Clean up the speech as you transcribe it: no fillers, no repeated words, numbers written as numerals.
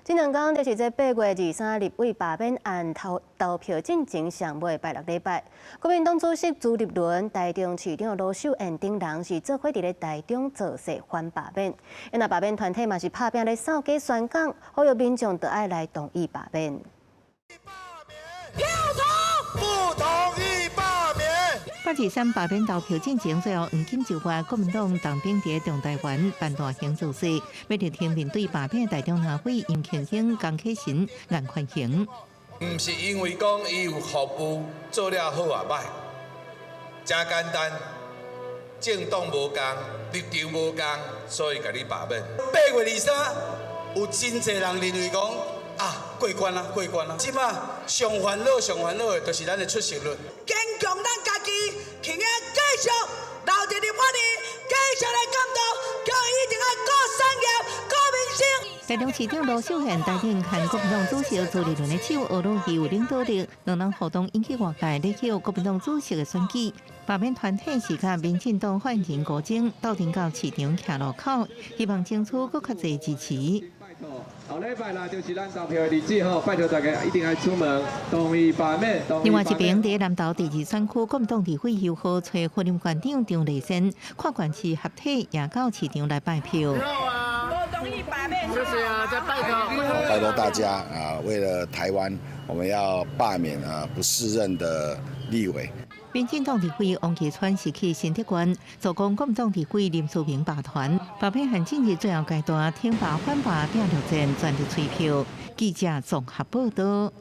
這兩工就是這8月23立委罷免案投投票進前上尾拜六禮拜，國民黨主席朱立倫、台中市長盧秀燕等人是做伙佇咧台中造勢反罷免。若罷免團體嘛是拍拚咧掃街宣講，呼籲民眾著愛來同意罷免。票投不同意罷免。8/23罷免投票進前，最後黃金週末，國民黨黨兵佇中台灣辦大型造勢，欲力挺面對罷免台中立委楊慶興、江啟臣、顏寬恆。毋是因為講伊有服務做了好抑䆀，誠簡單，政黨無仝，立場無仝，所以共你罷免。8月23有真濟人認為講啊過關啊過關啊，這馬上煩惱上煩惱的就是咱的出席率。堅強咱家己，起來繼續留佇立法院，繼續來監督，叫伊一定愛顧產業、顧民生。台中市長盧秀燕帶領牽國民黨主席朱立倫的手，學攏伊有領導力，兩人互動引起外界咧叫國民黨主席的選舉。罷免團體是佮民進黨發言人郭正鬥陣到市場徛路口，希望爭取閣較濟支持。後禮拜啦，就是咱投票的日子吼，拜託大家一定愛出門，同意罷免。另外一邊，佇南投第二選區，國民黨立委尤浩揣雲林縣長張麗善，跨縣市合體也到市場來拜票。謝謝啊，再拜託。拜託大家啊，為了台灣，我們要罷免啊不適任的立委。民進黨立委王岐川是去新竹縣，助攻國民黨立委林思明罷團，罷免案進入最後階段，挺罷反罷拼作戰，全力催票。記者綜合報道。